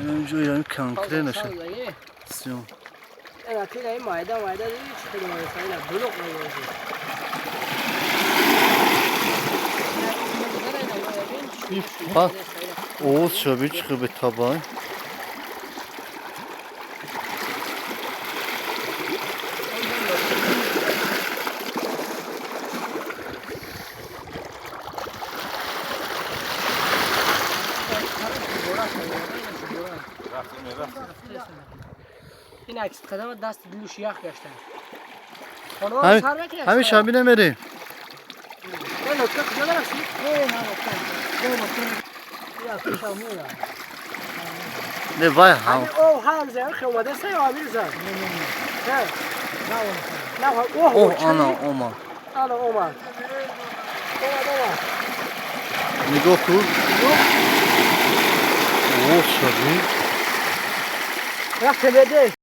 Инҷо ями конкретно съём. Ана ки ин майда майда диди, чӣ хеле майда сайла блок мегӯяд. Ба овоз шаби чӣ хел бетабай. Ин акс қадама даст дилуш ях гашта. Ҳамин шаби намерем. Не, лодка куҷо нарафти? Не, на лодка. Не, лодка. Я кушав мея. Не, вай ҳам. Ҳамин ов ҳам зан хомада сай амир зан. Не. Не, оҳ, Оҳ, ана омад. Ана омад. Омад, омад. Нигоҳ кун. Овоз шаби. Рафте беде.